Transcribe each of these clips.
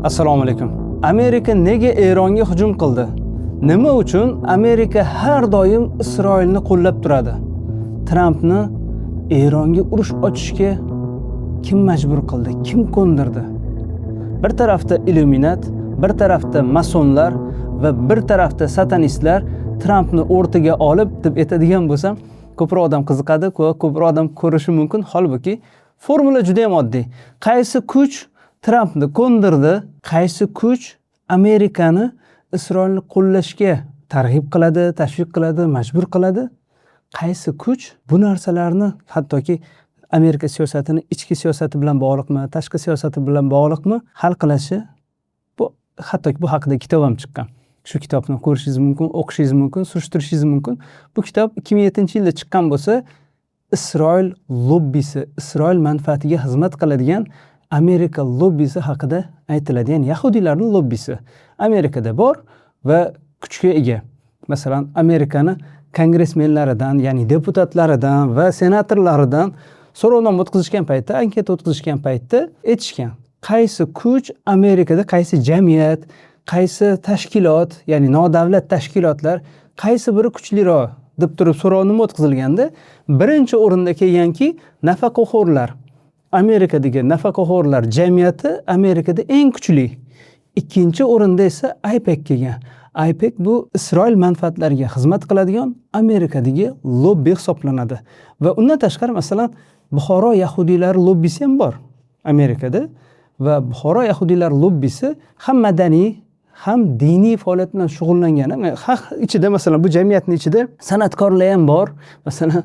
Assalomu alaykum. Amerika nega Eronga hujum qildi? Nima uchun Amerika har doim Isroilni qo'llab turadi? Trampni Eronga urush ochishga kim majbur qildi? Kim ko'ndirdi? Bir tarafda Illuminat, bir tarafda masonlar va bir tarafda satanistlar Trampni o'rtaga olib deb aytadigan bo'lsam, ko'proq odam qiziqadi, ko'proq odam ko'rishi mumkin. Holbuki formula juda ham oddiy. Qaysi kuch Trampni ko'ndirdi? Qaysi kuch Amerikani Isroilni qo'llashga targ'ib qiladi, tashviq qiladi, majbur qiladi? Qaysi kuch bu narsalarni, hattoki Amerika siyosatini ichki siyosati bilan bog'liqmi, tashqi siyosati bilan bog'liqmi, hal qilishi, bu hattoki bu haqida kitob ham chiqqan. Shu kitobni ko'rishingiz mumkin, o'qishingiz mumkin, surishtirishingiz mumkin. Bu kitob 2007-yilda chiqqan bo'lsa, Isroil lobbisi, Isroil manfaatiga xizmat qiladigan Amerika lobbisi haqida aytiladi. Ya'ni yahudiylarning lobbisi Amerikada bor va kuchga ega. Masalan, Amerikani kongressmenlaridan, ya'ni deputatlaridan va senatorlaridan so'rovnoma o'tkazishgan paytda, anketa o'tkazishgan paytda aytishgan: qaysi kuch Amerikada, qaysi jamiyat, qaysi tashkilot, ya'ni nodavlat tashkilotlar, qaysi biri kuchliroq deb turib so'rovnoma o'tkazilganda, birinchi o'rinda kelganki, nafaqaxo'rlar. Amerikadagi nafaqaxo'rlar jamiyati Amerikada eng kuchli. Ikkinchi o'rinda esa AIPAC kelgan. AIPAC bu Isroil manfaatlariga xizmat qiladigan Amerikadagi lobbi hisoblanadi. Va undan tashqari, masalan, Buxoro yahudiylari lobbisi ham bor Amerikada va Buxoro yahudiylari lobbisi ham madaniy, ham diniy faoliyat bilan shug'ullangani. Ha, ichida, masalan, bu jamiyatni ichida san'atkorlar ham bor. Masalan,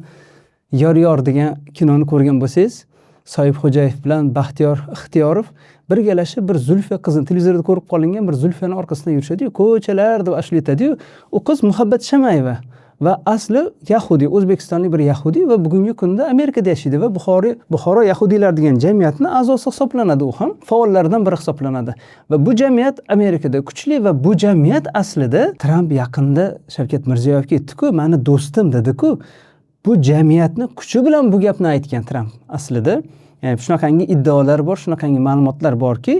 "Yor yor" degan kinoni ko'rgan bo'lsangiz, Soibxo'jayev bilan Baxtiyor Ixtiyorov birgalashib bir Zulfiya qizini, televizorda ko'rib qolingan bir Zulfiyani orqasidan yurishadiyu, ko'chalar deb ashula aytadiyu. U qiz Muhabbat Shamayeva va asli yahudiy, o'zbekistonlik bir yahudiy va bugungi kunda Amerikada yashaydi va Buxoro yahudiylar degan jamiyatni a'zosi hisoblanadi, u ham faollardan biri hisoblanadi. Va bu jamiyat Amerikada kuchli va bu jamiyat aslida, Tramp yaqinda Shavkat Mirziyoyevga aytdiku, "Mani do'stim" dediku, bu jamiyatni kuchi bilan bu gapni aytgan Tramp aslida. Ya'ni shunaqangi iddaolar bor, shunaqangi ma'lumotlar borki,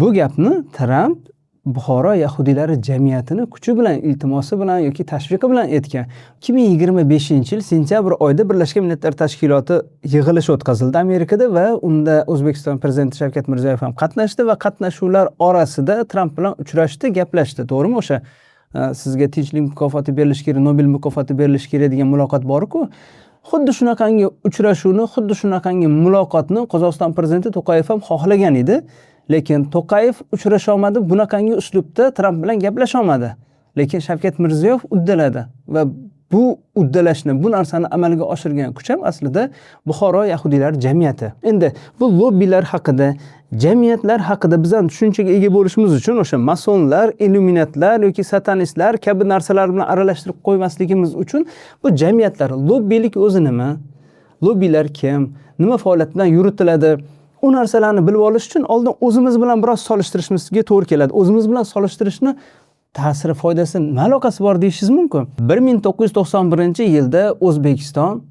bu gapni Tramp Buxoro yahudiylari jamiyatini kuchi bilan, iltimosi bilan yoki tashviqi bilan aytgan. 2025-yil sentyabr oyida Birlashgan Millatlar Tashkiloti yig'ilishi o'tkazildi Amerikada va unda O'zbekiston prezidenti Shavkat Mirziyoyev ham qatnashdi va qatnashuvlar orasida Tramp bilan uchrashdi, gaplashdi. To'g'rimi, o'sha sizga tinchlik mukofoti berilishi kerak, Nobel mukofoti berilishi kerak degan muloqot bor-ku. Xuddi shunaqangi uchrashuvni, xuddi shunaqangi muloqotni Qozog'iston prezidenti To'qayev ham xohlagan edi. Lekin To'qayev uchrasha olmadi, bunaqangi uslubda Tramp bilan gaplasha olmadi. Lekin Shavkat Mirziyoyev uddaladi va bu uddalashni, bu narsani amalga oshirgan kuch ham aslida Buxoro yahudiylari jamiyati. Endi bu lobbilar haqida, jamiyatlar haqida biz ham tushunchaga ega bo'lishimiz uchun, o'sha masonlar, illuminatlar yoki satanistlar kabi narsalar bilan aralashtirib qo'ymasligimiz uchun bu jamiyatlar, lobbilik o'zi nima? Lobbilar kim? Nima faoliyat bilan yuritiladi? U narsalarni bilib olish uchun oldin o'zimiz bilan biroz solishtirishimizga to'g'ri keladi. O'zimiz bilan solishtirishni ta'siri, foydasi nima aloqasi bor deyishingiz mumkin. 1991-yilda O'zbekiston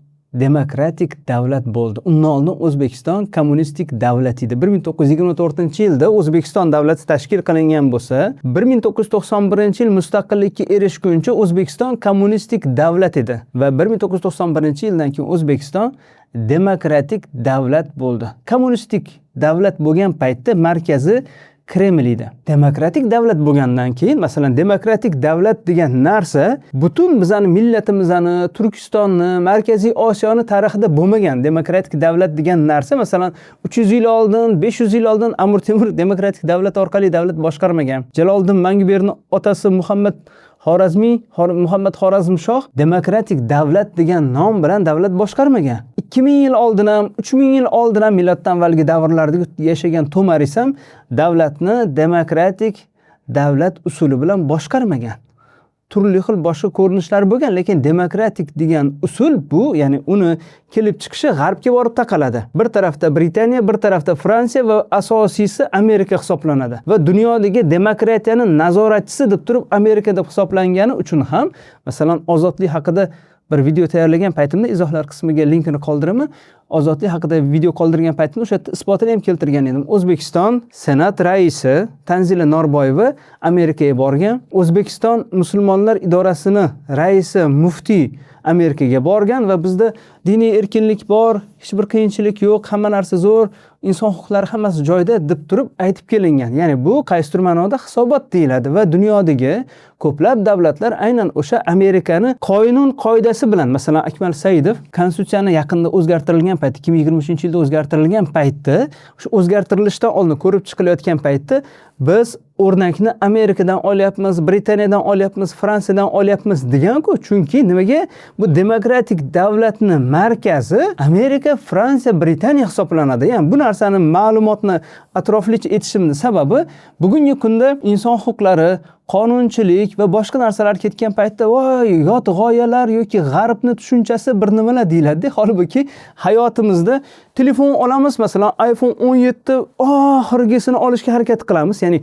demokratik davlat bo'ldi. Undan oldin O'zbekiston kommunistik davlat edi. 1924-yilda O'zbekiston davlati tashkil qilingan bo'lsa, 1991-yil mustaqillikka erishguncha O'zbekiston kommunistik davlat edi va 1991-yildan keyin O'zbekiston demokratik davlat bo'ldi. Kommunistik davlat bo'lgan paytda markazi Kreml edi. Demokratik davlat bo'lgandan keyin, masalan, demokratik davlat degan narsa butun bizani millatimizni, Turkistonni, Markaziy Osiyoni tarixida bo'lmagan. Demokratik davlat degan narsa, masalan, 300 yil oldin, 500 yil oldin Amir Temur demokratik davlat orqali davlat boshqarmagan. Jaloliddin Manguberni otasi Muhammad Xorazmiy, Muhammad Xorazmshoh demokratik davlat degan nom bilan davlat boshqarmagan. 2000 yil oldin ham, 3000 yil oldin ham, miloddan avvalgi davrlarda yashagan Tomaris ham davlatni demokratik davlat usuli bilan boshqarmagan. Turli xil boshqa ko'rinishlar bo'lgan, lekin demokratik degan usul bu, ya'ni uni kelib chiqishi g'arbga borib taqaladi. Bir tarafda Britaniya, bir tarafda Fransiya va asosiysi Amerika hisoblanadi. Va dunyodagi demokratiyani nazoratchisi deb turib Amerika deb hisoblangani uchun ham, masalan, ozodlik haqida Bir video tayyorlagan paytimda izohlar qismiga linkini qoldiraman. Ozodlik haqida video qoldirgan paytimda o'sha yerda isbotini ham keltirgan edim. O'zbekiston Senat raisi Tanzila Norboyeva Amerikaga borgan. O'zbekiston musulmonlar idorasini raisi muftiy Amerikaga borgan va bizda diniy erkinlik bor, hech bir qiyinchilik yo'q, hamma narsa zo'r, inson huquqlari hammasi joyida deb turib aytib kelingan. Ya'ni bu qaysidir ma'noda hisobot deyiladi va dunyodagi ko'plab davlatlar aynan o'sha Amerikani qonun qoidasi bilan, masalan, Akmal Saidov konstitutsiyani yaqinda o'zgartirilgan paytda, 2023-yilda o'zgartirilgan paytda, o'sha o'zgartirilishidan oldin ko'rib chiqilayotgan paytda biz o'rnakni Amerikadan olyapmiz, Britaniyadan olyapmiz, Fransiyadan olyapmiz degan-ku. Chunki nimaga? Bu demokratik davlatni markazi Amerika, Fransiya, Britaniya hisoblanadi. Ya'ni bu narsani ma'lumotni atroflicha aytishimning sababi bugungi kunda inson huquqlari, qonunchilik va boshqa narsalar ketgan paytda voy yot g'oyalar yoki g'arbni tushunchasi bir nimalar deyiladi. Holbuki hayotimizda telefon olamiz, masalan, iPhone 17 oxirgisini olishga harakat qilamiz. Ya'ni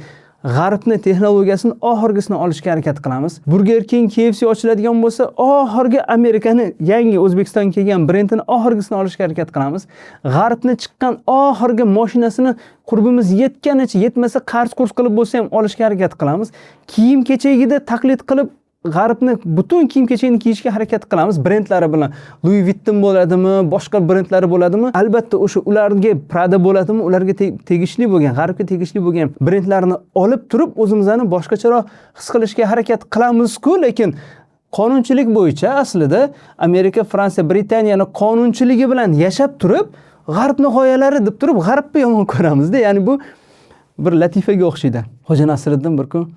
g'arbni texnologiyasini oxirgisini olishga harakat qilamiz. Burger King, KFC ochiladigan bo'lsa, oxirgi Amerikani yangi O'zbekistonga kelgan brendini oxirgisini olishga harakat qilamiz. G'arbni chiqqan oxirgi mashinasini qurbimiz yetganicha, yetmasa qarz qurs qilib bo'lsa ham olishga harakat qilamiz. Kiyim kechagida taqlid qilib g'arbni butun kiyim kechagini kiyishga harakat qilamiz brendlari bilan. Louis Vuitton bo'ladimi, boshqa brendlari bo'ladimi? Albatta o'sha ularga Prada bo'ladimi, ularga tegishli bo'lgan, g'arbga tegishli bo'lgan brendlarni olib turib o'zimizni boshqacharoq his qilishga harakat qilamiz-ku, lekin qonunchilik bo'yicha aslida Amerika, Fransiya, Britaniyani qonunchiligi bilan yashab turib, g'arbni g'oyalari deb turib g'arbni yomon ko'ramizda. Ya'ni bu bir latifaga o'xshaydi. Xo'ja Nasriddin bir kun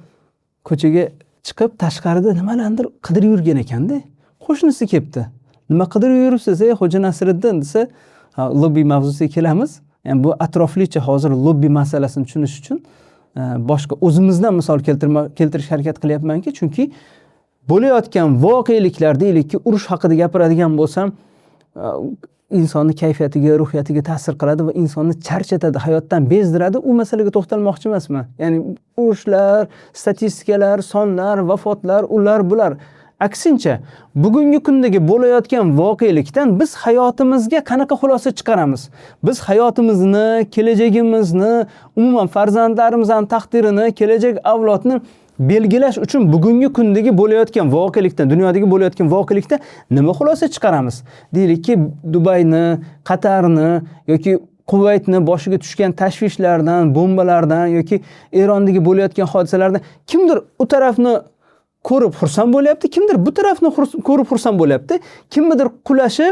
ko'chaga chiqib tashqarida nimalarnidir qidirib yurgan ekanda. Qo'shnisi kelibdi. Nima qidirib yuribsiz, ey Xo'ja Nasriddin desa, lobbi mavzusiga kelamiz. Ya'ni bu atroflicha hozir lobbi masalasini tushunish uchun boshqa o'zimizdan misol keltirishga harakat qilyapmanki, chunki bo'layotgan voqeliklar, deylikki, urush haqida gapiradigan bo'lsam, insonni kayfiyatiga, ruhiyatiga ta'sir qiladi va insonni charchatadi, hayotdan bezdiradi. U masalaga to'xtalmoqchi emasman. Ya'ni urushlar, statistikalar, sonlar, vafotlar, ular, bular. Aksincha, bugungi kundagi bo'layotgan voqelikdan biz hayotimizga qanaqa xulosa chiqaramiz? Biz hayotimizni, kelajagimizni, umuman farzandlarimizning taqdirini, kelajak avlodni belgilash uchun bugungi kundagi bo'layotgan voqelikdan, dunyodagi bo'layotgan voqelikdan nima xulosa chiqaramiz? Deylikki, Dubayni, Qatarni yoki Quvaytni boshiga tushgan tashvishlardan, bombalardan yoki Erondagi bo'layotgan hodisalardan kimdir u tarafni ko'rib xursand bo'lyapti, kimdir bu tarafni ko'rib xursand bo'lyapti, kimnidir qulashi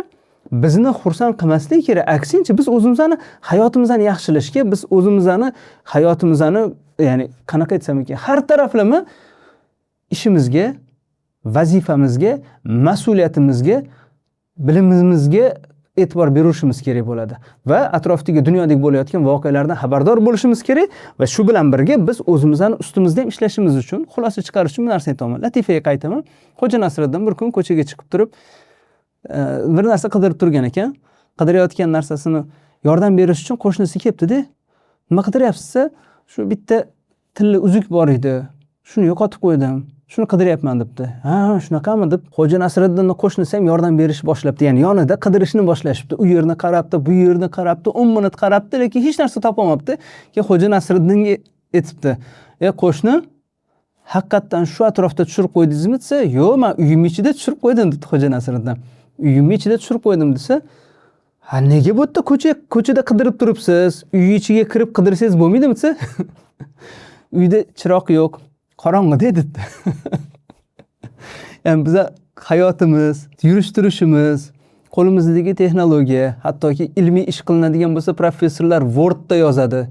bizni xursand qilmasligi kerak. Aksincha, biz o'zimizni hayotimizni yaxshilashga, biz o'zimizni hayotimizni, ya'ni qanaqa aytsam ekan, har taraflama ishimizga, vazifamizga, mas'uliyatimizga, bilimimizga e'tibor berishimiz kerak bo'ladi va atrofdagi dunyodagi bo'layotgan voqealardan xabardor bo'lishimiz kerak va shu bilan birga biz o'zimizni ustimizda ham ishlashimiz uchun xulosa chiqarish uchun bu narsani aytyapman. Latifaga qaytaman. Xo'ja Nasriddin bir kun ko'chaga chiqib turib, bir narsa qidirib turgan ekan. Qidirayotgan narsasini yordam berish uchun qo'shnisi kelibdi-da. Nima qidiryapsiz desa, shu bitta tilla uzuk bor edi. Shuni yo'qotib qo'ydim. Shuni qidiryapman debdi. Ha, shunaqami deb Xo'ja Nasriddinning qo'shnisi ham yordam berishni boshlabdi. Ya'ni yonida qidirishni boshlashibdi. U yerni qarabdi, bu yerni qarabdi, 10 minut qarabdi, lekin hech narsa topolmabdi. Keyin Xo'ja Nasriddinga aytibdi: "Ey qo'shni, haqiqatdan shu atrofda tushirib qo'ydingizmi?" desa, "Yo'q, men uyim ichida tushirib qo'ydim" debdi Xo'ja Nasriddin. Uyim ichida tushirib qo'ydim desa, ha, nega bu yerda ko'chada qidirib turibsiz? Uy ichiga kirib qidirsangiz bo'lmaydimi desa, uyda chiroq yo'q, qorong'i debdi. Ya'ni biza hayotimiz, yurish turishimiz, qo'limizdagi texnologiya, hattoki ilmiy ish qilinadigan bo'lsa, professorlar Wordda yozadi.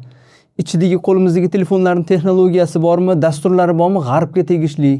Ichidagi qo'limizdagi telefonlarning texnologiyasi bormi, dasturlari bormi, g'arbga tegishli.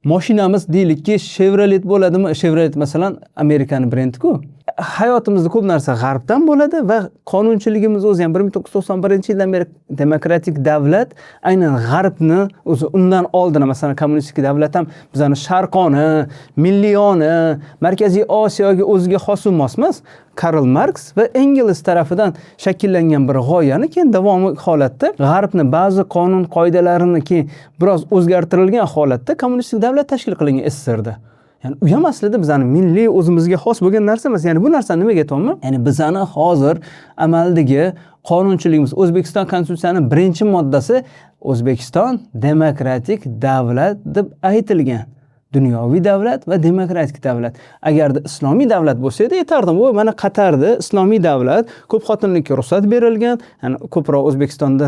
Mashinamiz deylikki Chevrolet bo'ladimi? Chevrolet masalan Amerikani brendi-ku. Hayotimizda ko'p narsa g'arbdan bo'ladi va qonunchiligimiz o'zi ham 1991-yildan beri demokratik davlat aynan g'arbni o'zi, undan oldin masalan kommunistik davlat ham bizani sharqona, milliyona, Markaziy Osiyoga o'ziga xos mos emas. Karl Marks va Engels tarafidan shakllangan bir g'oyani keyin davomi holatda g'arbni ba'zi qonun qoidalarini keyin biroz o'zgartirilgan holatda kommunistik davlat tashkil qilingan SSSRda. Ya'ni u ham aslida bizani milliy o'zimizga xos bo'lgan narsa emas. Ya'ni bu narsani nimaga aytyapman? Ya'ni bizani hozir amaldagi qonunchiligimiz, O'zbekiston Konstitutsiyasining 1-moddasi O'zbekiston demokratik davlat deb aytilgan. Dunyoviy davlat va demokratik davlat. Agarda islomiy davlat bo'lsa edi, aytardim, "O, mana Qatarda islomiy davlat, ko'p xotinlikka ruxsat berilgan." Ya'ni ko'proq O'zbekistonda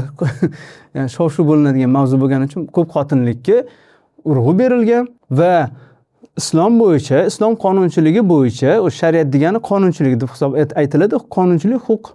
ya'ni shov-shuv bo'linadigan mavzu bo'lgani uchun ko'p xotinlikka urg'u berilgan va islom bo'yicha, islom qonunchiligi bo'yicha, o shariat degani qonunchilik deb hisob aytiladi, qonunchilik huquq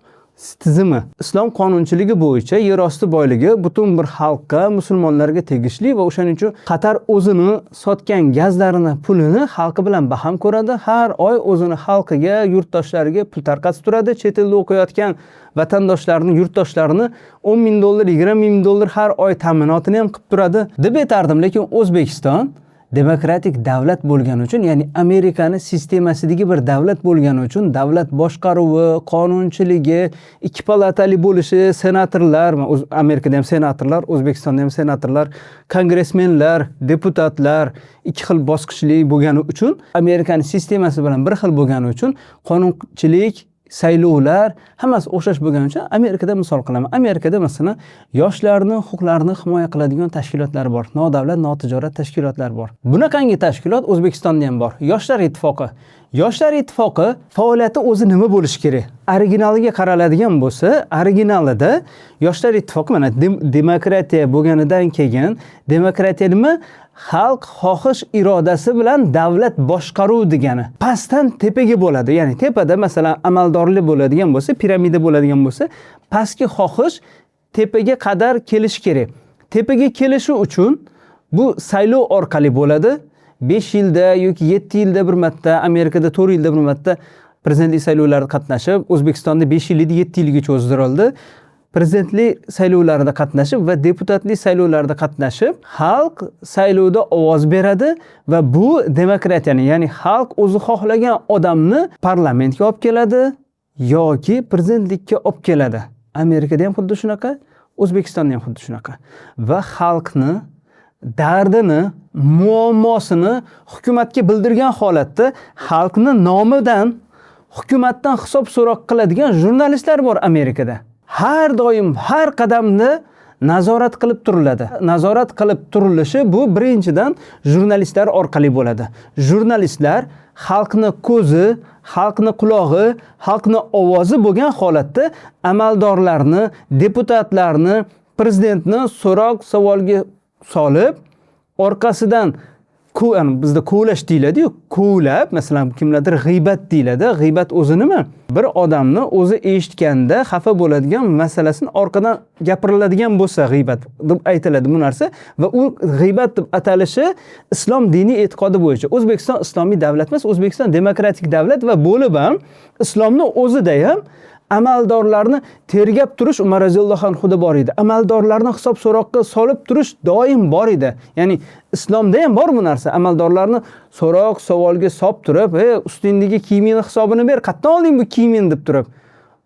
tizimi. Islom qonunchiligi bo'yicha yer osti boyligi butun bir xalqqa, musulmonlarga tegishli va o'shaning uchun Qatar o'zini sotgan gazlarini pulini xalqi bilan baham ko'radi. Har oy o'zini xalqiga, yurtdoshlariga pul tarqatib turadi. Chet elda o'qiyotgan vatandoshlarni, yurtdoshlarini 10 ming dollar, 20 ming dollar har oy ta'minotini ham qilib turadi deb aytardim. Lekin O'zbekiston demokratik davlat bo'lgani uchun, ya'ni Amerikani sistemasidagi bir davlat bo'lgani uchun davlat boshqaruvi, qonunchiligi, ikki palatali bo'lishi, senatorlar, Amerikada ham senatorlar, O'zbekistonda ham senatorlar, kongressmenlar, deputatlar ikki xil bosqichli bo'lgani uchun, Amerikani sistemasi bilan bir xil bo'lgani uchun qonunchilik, saylovlar hammasi o'xshash bo'lgani uchun Amerikada misol qilaman. Amerikada masalan yoshlarni huquqlarini himoya qiladigan tashkilotlar bor. Nodavlat, notijorat tashkilotlar bor. Bunaqangi tashkilot O'zbekistonda ham bor. Yoshlar ittifoqi. Yoshlar ittifoqi faoliyati o'zi nima bo'lishi kerak? Originaliga qaraladigan bo'lsa, originalida Yoshlar ittifoqi mana demokratiya bo'lganidan keyin demokratiya nima? Xalq xohish irodasi bilan davlat boshqaruv degani. Pastdan tepaga bo'ladi. Ya'ni tepada masalan amaldorlik bo'ladigan bo'lsa, piramida bo'ladigan bo'lsa, pastki xohish tepaga qadar kelishi kerak. Tepaga kelishi uchun bu saylov orqali bo'ladi. 5 yilda yoki 7 yilda bir marta, Amerikada 4 yilda bir marta prezidentlik saylovlarida qatnashib, O'zbekistonda 5 yil edi, 7 yilga cho'zdirildi. Prezidentlik saylovlarida qatnashib va deputatlik saylovlarida qatnashib, xalq saylovda ovoz beradi va bu demokratiyani, ya'ni xalq o'zi xohlagan odamni parlamentga olib keladi yoki prezidentlikka olib keladi. Amerikada ham xuddi shunaqa, O'zbekistonda ham xuddi shunaqa. Va xalqni dardini, muammosini hukumatga bildirgan holatda xalqni nomidan hukumatdan hisob so'roq qiladigan jurnalistlar bor Amerikada. Har doim, har qadamda nazorat qilib turiladi. Nazorat qilib turilishi bu birinchidan jurnalistlar orqali bo'ladi. Jurnalistlar xalqni ko'zi, xalqni qulog'i, xalqni ovozi bo'lgan holatda amaldorlarni, deputatlarni, prezidentni so'roq savolga solib, orqasidan yani bizda kovlash deyiladi-yu, kovlab, masalan, kimlardir g'iybat deyiladi. G'iybat o'zi nima? Bir odamni o'zi eshitganda xafa bo'ladigan masalasini orqadan gapiriladigan bo'lsa g'iybat deb aytiladi bu narsa va u g'iybat deb atalishi islom diniy e'tiqodi bo'yicha. O'zbekiston islomiy davlat emas, O'zbekiston demokratik davlat va bo'lib ham islomni o'zida ham amaldorlarni tergab turish Umar roziyallohu anhuda bor edi. Amaldorlarni hisob so'roqqa solib turish doim bor edi. Ya'ni islomda ham bor bu narsa. Amaldorlarni so'roq savolga solib turib, "Ey, ustingdagi kiyimingni hisobini ber, qayerdan olding bu kiyimingni?" deb turib.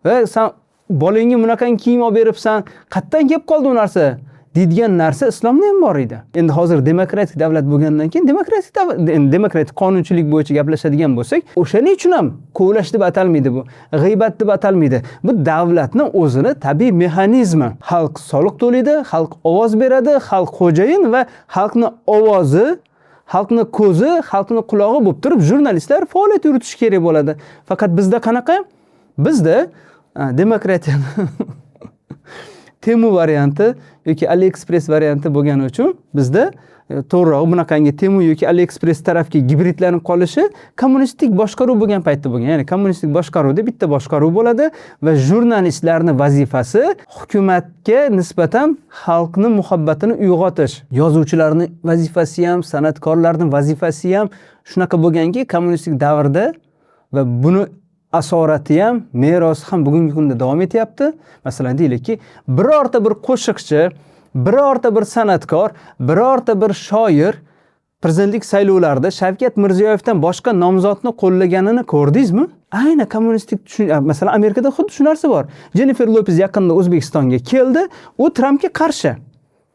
"Ey, san bolangga bunaqangi kiyim olib beribsan, qayerdan kelib qoldi u narsa?" deydigan narsa islomda ham bor edi. Endi hozir demokratik davlat bo'lgandan keyin demokratik endi demokratik qonunchilik bo'yicha gaplashadigan bo'lsak, o'shaning uchun ham kovlash deb atalmaydi bu. G'iybat deb atalmaydi. Bu davlatning o'zini tabiiy mexanizmi. Xalq soliq to'laydi, xalq ovoz beradi, xalq xo'jayin va xalqni ovozi, xalqni ko'zi, xalqni qulog'i bo'lib turib jurnalistlar faoliyat yuritishi kerak bo'ladi. Faqat bizda qanaqa? Bizda demokratiyani Temu varianti yoki AliExpress varianti bo'lgani uchun bizda to'g'rirog'i bunaqangi Temu yoki AliExpress tarafga gibridlanib qolishi kommunistik boshqaruv bo'lgan paytda bo'lgan. Ya'ni kommunistik boshqaruvda bitta boshqaruv bo'ladi va jurnalistlarning vazifasi hukumatga nisbatan xalqni muhabbatini uyg'otish. Yozuvchilarning vazifasi ham, san'atkorlarning vazifasi ham shunaqa bo'lganki, kommunistik davrda va buni asorati ham, merosi ham bugungi kunda davom etyapti. Masalan, deylikki, birorta bir qo'shiqchi, birorta bir san'atkor, birorta bir shoir prezidentlik saylovlarida Shavkat Mirziyoyevdan boshqa nomzodni qo'llaganini ko'rdingizmi? Ayni kommunistik masalan, Amerikada xuddi shu narsa bor. Jennifer Lopez yaqinda O'zbekistonga keldi, u Trampga qarshi.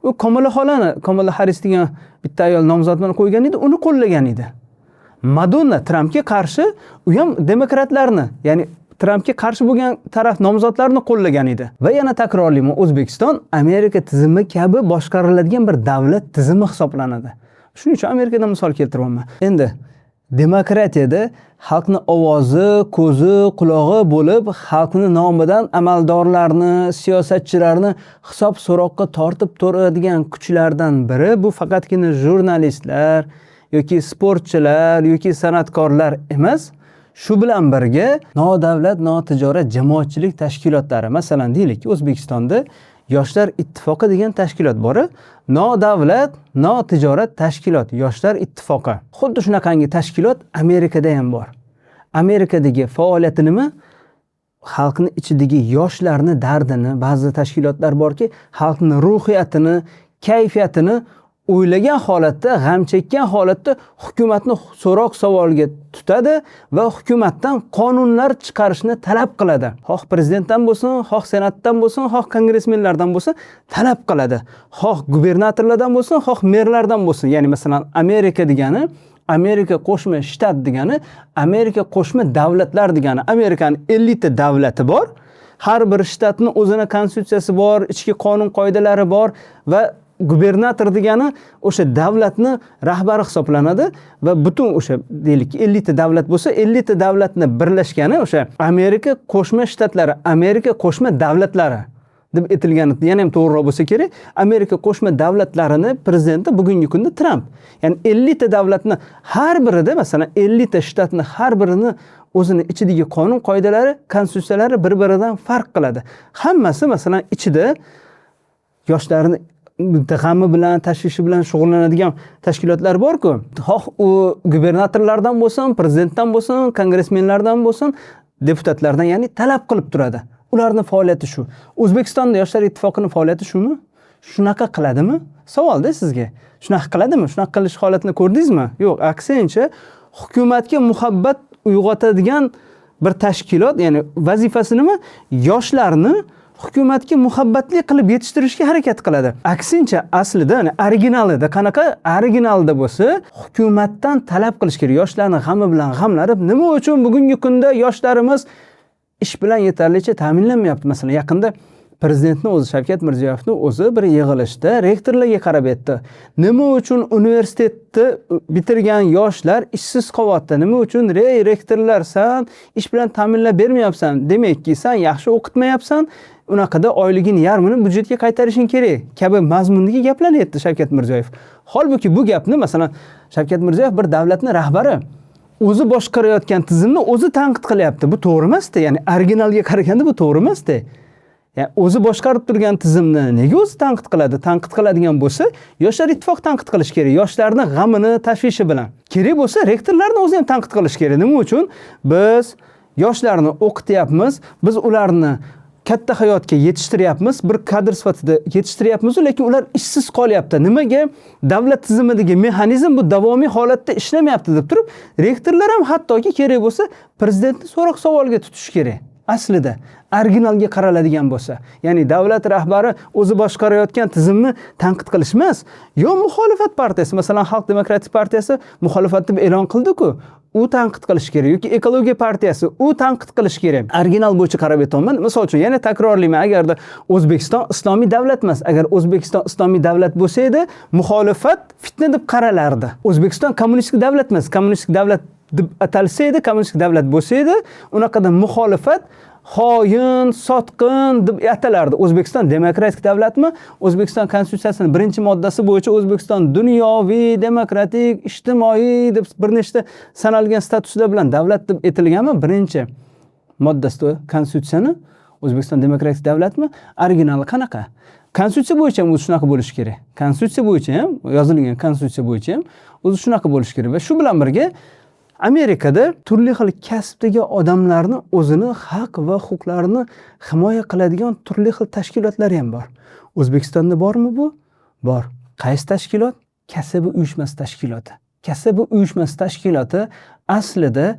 U Kamala xolani, Kamala Harris degan bitta ayol nomzodini qo'ygan edi, uni qo'llagan edi. Madonna Trampga qarshi, u ham demokratlarni, ya'ni Trampga qarshi bo'lgan taraf nomzodlarini qo'llagan edi. Va yana takrorlayman, O'zbekiston Amerika tizimi kabi boshqariladigan bir davlat tizimi hisoblanadi. Shuning uchun Amerikadan misol keltiryapman. Endi demokratiyada xalqni ovozi, ko'zi, qulog'i bo'lib, xalqni nomidan amaldorlarni, siyosatchilarni hisob so'roqqa tortib turadigan kuchlardan biri bu faqatgina jurnalistlar yoki sportchilar yoki san'atkorlar emas. Shu bilan birga nodavlat, notijorat jamoatchilik tashkilotlari, masalan, deylik, O'zbekistonda Yoshlar ittifoqi degan tashkilot bor. Nodavlat, notijorat tashkilot, Yoshlar ittifoqi. Xuddi shunaqangi tashkilot Amerikada ham bor. Amerikadagi faoliyati nima? Xalqni ichidagi yoshlarni dardini, ba'zi tashkilotlar borki, xalqni ruhiyatini, kayfiyatini o'ylagan holatda, g'am chekkan holatda hukumatni so'roq savolga tutadi va hukumatdan qonunlar chiqarishni talab qiladi. Xoh prezidentdan bo'lsin, xoh senatdan bo'lsin, xoh kongressmenlardan bo'lsin talab qiladi. Xoh gubernatorlardan bo'lsin, xoh merlardan bo'lsin. Ya'ni masalan, Amerika degani Amerika Qo'shma Shtat degani, Amerika Qo'shma Davlatlar degani. Amerikani 50 ta davlati bor. Har bir shtatni o'zini konstitutsiyasi bor, ichki qonun qoidalari bor va gubernator degani o'sha davlatni rahbari hisoblanadi va butun o'sha, deylik, 50 ta davlat bo'lsa, 50 ta davlatni birlashgani o'sha Amerika Qo'shma Shtatlari, Amerika Qo'shma Davlatlari deb aytilgani yana ham to'g'riroq bo'lsa kerak. Amerika Qo'shma Davlatlarini prezidenti bugungi kunda Tramp. Ya'ni 50 ta davlatni har birida, masalan, 50 ta shtatni har birini o'zini ichidagi qonun qoidalari, konstitutsiyalari bir-biridan farq qiladi. Hammasi, masalan, ichida yoshlarni g'ami bilan, tashvishi bilan shug'ullanadigan tashkilotlar bor-ku. Xoh u gubernatorlardan bo'lsin, prezidentdan bo'lsin, kongressmenlardan bo'lsin, deputatlardan, ya'ni talab qilib turadi. Ularning faoliyati shu. O'zbekistonda Yoshlar ittifoqining faoliyati shumi? Shunaqa qiladimi? Savolda sizga. Shunaqa qiladimi? Shunaqa qilish holatini ko'rdingizmi? Yo'q, aksincha hukumatga muhabbat uyg'otadigan bir tashkilot, ya'ni vazifasi nima? Yoshlarni hukumatga muhabbatli qilib yetishtirishga harakat qiladi. Aksincha, aslida, ya'ni originalida qanaqa? Originalda bo'lsa, hukumatdan talab qilish kerak. Yoshlarni g'ami bilan g'amlanib, nima uchun bugungi kunda yoshlarimiz ish bilan yetarlicha ta'minlanmayapti? Masalan, yaqinda prezidentni o'zi, Shavkat Mirziyoyevni o'zi bir yig'ilishda rektorlarga qarab aytdi. Nima uchun universitetni bitirgan yoshlar ishsiz qolyapti? Nima uchun, ey rektorlar, san ish bilan ta'minlab bermayapsan? Demakki, san yaxshi o'qitmayapsan. Unaqada oyligini yarmini byudjetga qaytarishing kerak kabi mazmundagi gaplarni aytdi Shavkat Mirziyoyev. Holbuki bu gapni, masalan, Shavkat Mirziyoyev bir davlatning rahbari, o'zi boshqarayotgan tizimni o'zi tanqid qilyapti. Bu to'g'ri emasda, ya'ni originalga qaraganda bu to'g'ri emasda. Ya'ni o'zi boshqarib turgan tizimni nega o'zi tanqid qiladi? Tanqid qiladigan bo'lsa, Yoshlar ittifoqi tanqid qilish kerak, yoshlarni g'amini, tashvishi bilan. Kerak bo'lsa, rektorlarni o'zi ham tanqid qilish kerak. Nima uchun biz yoshlarni o'qityapmiz, biz ularni katta hayotga yetishtiryapmiz, bir kadr sifatida yetishtiryapmiz, lekin ular ishsiz qolyapti. Nimaga davlat tizimidagi mexanizm bu davomiy holatda ishlamayapti deb turib, rektorlar ham hattoki kerak bo'lsa prezidentni so'roq savolga tutish kerak. Aslida originalga qaraladigan bo'lsa, ya'ni davlat rahbari o'zi boshqarayotgan tizimni tanqid qilish emas, yo muxolifat partiyasi, masalan, Xalq demokratik partiyasi muxolifat deb e'lon qildi-ku, u tanqid qilish kerak, yoki Ekologiya partiyasi, u tanqid qilish kerak. Original bo'yicha qarab aytyapman. Misol uchun, yana takrorlayman, agarda O'zbekiston islomiy davlat emas, agar O'zbekiston islomiy davlat bo'lsa edi, muxolifat fitna deb qaralardi. O'zbekiston kommunistik davlat emas, kommunistik davlat deb atalsa edi, kommunistik davlat bo'lsa edi, unaqada muxolifat xoin, sotqin deb atalardi. O'zbekiston demokratik davlatmi? O'zbekiston konstitutsiyasining 1-moddasi bo'yicha O'zbekiston dunyoviy, demokratik, ijtimoiy deb bir nechta sanalgan statuslar bilan davlat deb aytilganmi? 1-moddasida konstitutsiyani O'zbekiston demokratik davlatmi? Originali qanaqa? Konstitutsiya bo'yicha ham o'zi shunaqa bo'lishi kerak. Konstitutsiya bo'yicha ham, yozilgan konstitutsiya bo'yicha ham o'zi shunaqa bo'lishi kerak va shu bilan birga Amerikada turli xil kasbdagi odamlarni o'zini haq va huquqlarini himoya qiladigan turli xil tashkilotlari ham bor. O'zbekistonda bormi bu? Bor. Qaysi tashkilot? Kasaba uyushmasi tashkiloti. Kasaba uyushmasi tashkiloti aslida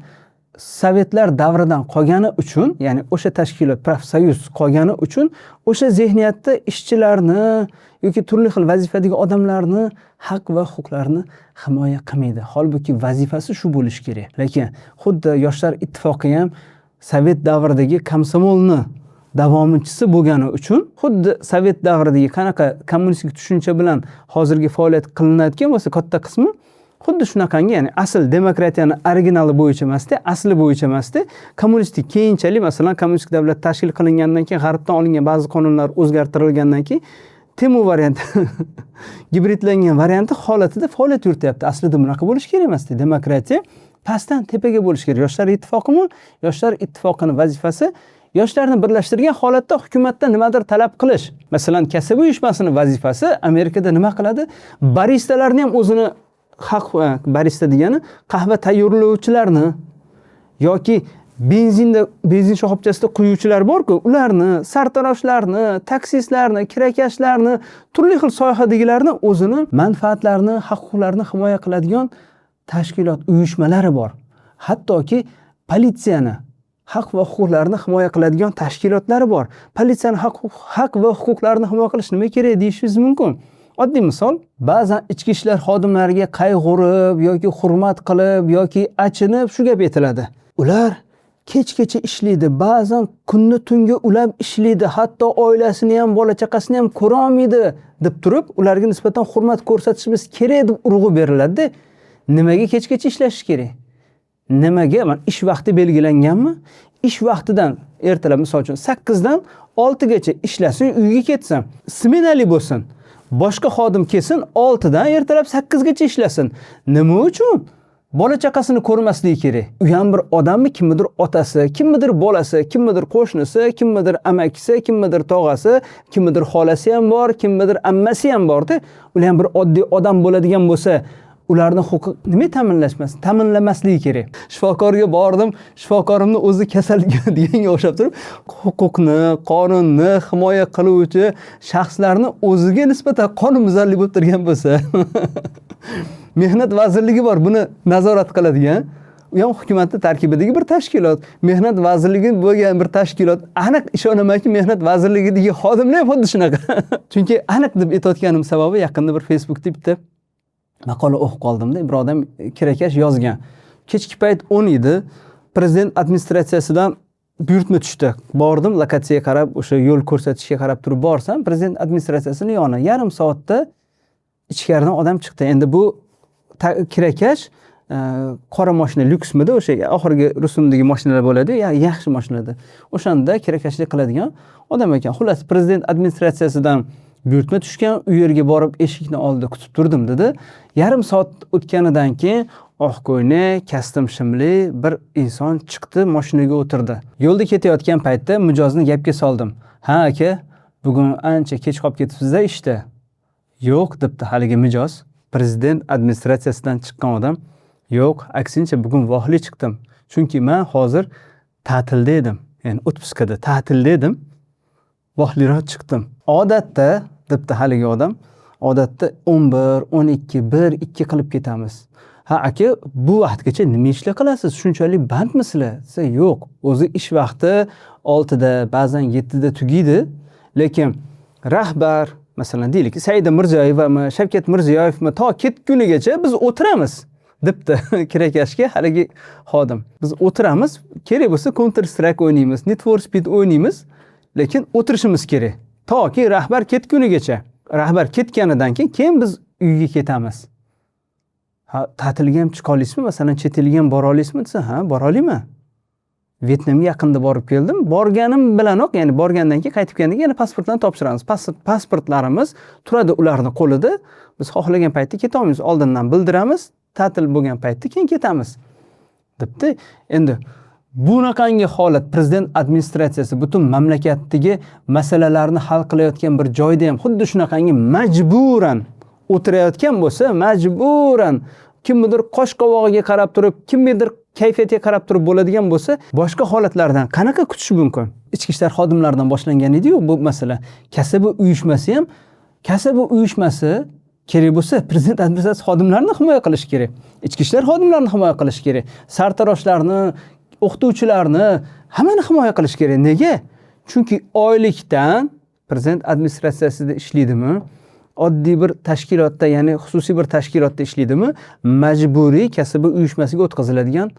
Sovetlar davridan qolgani uchun, ya'ni o'sha tashkilot профсоюз qolgani uchun o'sha zehniyatda ishchilarni yoki turli xil vazifadagi odamlarni haq va huquqlarini himoya qilmaydi. Holbuki vazifasi shu bo'lishi kerak. Lekin xuddi Yoshlar ittifoqi ham sovet davridagi komsomolni davomchisi bo'lgani uchun, xuddi sovet davridagi qanaqa kommunistik tushuncha bilan hozirgi faoliyat qilinayotgan bo'lsa, katta qismi xuddi shunaqangi, ya'ni asl demokratiyani originali bo'yicha emasda, asli bo'yicha emasda, kommunistik keyinchalik, masalan, kommunistik davlat tashkil qilingandan keyin g'arbdan olingan ba'zi qonunlar o'zgartirilgandan keyin Temu varianti, gibridlangan varianti holatida faoliyat yurityapti. Aslida bunaqa bo'lishi kerak emasda. Demokratiya pastdan tepaga bo'lishi kerak. Yoshlar ittifoqimi? Yoshlar ittifoqini vazifasi yoshlarni birlashtirgan holatda hukumatdan nimadir talab qilish. Masalan, kasaba uyushmasini vazifasi Amerikada nima qiladi? Baristalarni ham o'zini haq, barista degani qahva tayyorlovchilarni yoki benzin shoxobchasida quyuvchilar bor-ku, ularni, sartaroshlarni, taksistlarni, kirakashlarni, turli xil sohadagilarni o'zini manfaatlarini, haq-huquqlarini himoya qiladigan tashkilot uyushmalari bor. Hattoki politsiyani haq va huquqlarini himoya qiladigan tashkilotlari bor. Politsiyani haq va huquqlarini himoya qilish nima kerak deyishingiz mumkin. Oddiy misol, ba'zan ichki ishlar xodimlariga qayg'urib yoki hurmat qilib yoki achinib shu gap aytiladi. Ular kechgacha ishlaydi, ba'zan kunni tunga ulab ishlaydi, hatto oilasini ham, bola chaqasini ham ko'ra olmaydi deb turib, ularga nisbatan hurmat ko'rsatishimiz kerak deb urg'u beriladi-da. Nimaga kechgacha ishlash kerak? Nimaga? Mana ish vaqti belgilanganmi? Ish vaqtidan ertalab misol uchun 8 dan 6 gacha ishlasin, uyga ketsin. Smenali bo'lsin. Boshqa xodim kelsin, 6 dan ertalab 8 gacha ishlasin. Nima uchun? Bola chaqasini ko'rmasligi kerak. U ham bir odammi, kimnidir otasi, kimnidir bolasi, kimnidir qo'shnisi, kimnidir amakisi, kimnidir tog'asi, kimnidir xolasi ham bor, kimnidir ammasi ham bor-da. Ular ham bir oddiy odam bo'ladigan bo'lsa, ularni huquq nima ta'minlamasligi kerak. Shifokorga bordim, shifokorimni o'zi kasal deganga o'xshab turib, huquqni, qonunni himoya qiluvchi shaxslarni o'ziga nisbatan qonunbuzarlik bo'lib turgan bo'lsa, Mehnat vazirligi bor, buni nazorat qiladigan. U ham hukumatning tarkibidagi bir tashkilot. Mehnat vazirligi bo'lgan bir tashkilot. Aniq ishonamanki, Mehnat vazirligidagi xodimlar ham xuddi shunaqa. Chunki aniq deb aytayotganim sababi yaqinda bir Facebookda bitta maqola o'qib qoldimda, bir odam kirakash yozgan. Kechki payt 10 edi. Prezident administratsiyasidan buyurtma tushdi. Bordim, lokatsiyaga qarab, o'sha yo'l ko'rsatishga qarab turib borsam, prezident administratsiyasini yoni yarim soatda ichkaridan odam chiqdi. Endi bu kirakash qora mashina lyuksmidi, o'sha oxirgi rusumdagi mashinalar bo'ladi, yaxshi mashinada. O'shanda kirakashlik qiladigan odam ekan. Xullas, prezident administratsiyasidan buyurtma tushgan, u yerga borib eshikni oldida kutib turdim dedi. Yarim soat o'tganidan keyin oq ko'ynak, kostum shimli bir inson chiqdi, mashinaga o'tirdi. Yo'lda ketayotgan paytda mijozni gapga soldim. Ha aka, bugun ancha kech qolib ketibsiz-da ishda. Yo'q debdi haligi mijoz. Prezident administratsiyasidan chiqqan odam. Yo'q, aksincha bugun vaqtli chiqdim. Chunki men hozir ta'tilda edim. Ya'ni otpuskada ta'tilda edim. Vaqtliroq chiqdim. Odatda debdi haligi odam, odatda 11, 12, 1, 2 qilib ketamiz. Ha aka, bu vaqtgacha nima ishlar qilasiz? Shunchalik bandmisizlar? Desa, yo'q. O'zi ish vaqti 6da, ba'zan 7da tugaydi. Lekin rahbar, masalan, deylik, Saida Mirziyoyevami, Shavkat Mirziyoyevmi, to ketgunigacha biz o'tiramiz debdi kirakashga haligi xodim. Biz o'tiramiz, kerak bo'lsa Counter Strike o'ynaymiz, Need for Speed o'ynaymiz, lekin o'tirishimiz kerak. Toki rahbar ketgunigacha. Rahbar ketganidan keyin biz uyga ketamiz. Ha, ta'tilga ham chiqa olasizmi? Masalan, chet elga ham bora olasizmi desa, ha, bora olaman. Vyetnamga yaqinda borib keldim. Borganim bilanoq, ya'ni borgandan keyin qaytib kelgandan keyin yana pasportlarni topshiramiz. Pasportlarimiz turadi ularning qo'lida. Biz xohlagan paytda keta olmaymiz. Oldindan bildiramiz, ta'til bo'lgan paytda keyin ketamiz. Debdi. Endi bunaqangi holat prezident administratsiyasi butun mamlakatdagi masalalarni hal qilayotgan bir joyda ham xuddi shunaqangi majburan o'tirayotgan bo'lsa, majburan kimnidir qosh qovog'iga qarab turib, kimnidir kayfiyatiga qarab turib bo'ladigan bo'lsa, boshqa holatlardan qanaqa kutish mumkin? Ichki ishlar xodimlaridan boshlangan edi-yu bu masala. Kasaba uyushmasi ham, kasaba uyushmasi kerak bo'lsa, prezident administratsiyasi xodimlarini himoya qilish kerak. Ichki ishlar xodimlarini himoya qilish kerak. Sartaroshlarni, O'qituvchilarni, hammani himoya qilish kerak. Nega? Chunki oylikdan prezident administratsiyasida ishlaydimi, oddiy bir tashkilotda, ya'ni xususiy bir tashkilotda ishlaydimi, majburiy kasaba uyushmasiga o'tkaziladigan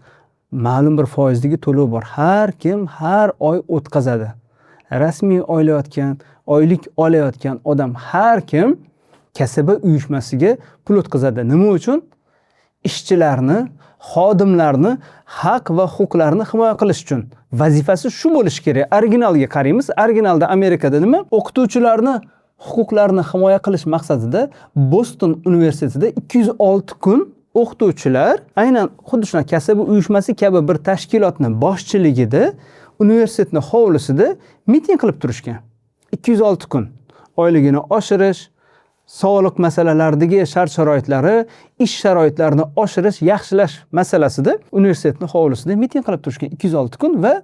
ma'lum bir foizdagi to'lov bor. Har kim har oy o'tkazadi. Rasmiy oylik olayotgan odam har kim kasaba uyushmasiga pul o'tkazadi. Nima uchun? Ishchilarni, xodimlarni haq va huquqlarini himoya qilish uchun. Vazifasi shu bo'lishi kerak. Originalga qaraymiz. Originalda Amerikada nima? O'qituvchilarni huquqlarini himoya qilish maqsadida Boston universitetida 206 kun o'qituvchilar aynan xuddi shunaqa kasaba uyushmasi kabi bir tashkilotni boshchiligida universitetni hovlisida miting qilib turishgan. 206 kun oyligini oshirish, sog'liq masalalaridagi shart-sharoitlari, ish sharoitlarini oshirish, yaxshilash masalasida universitetni hovlisida miting qilib turishgan 206 kun va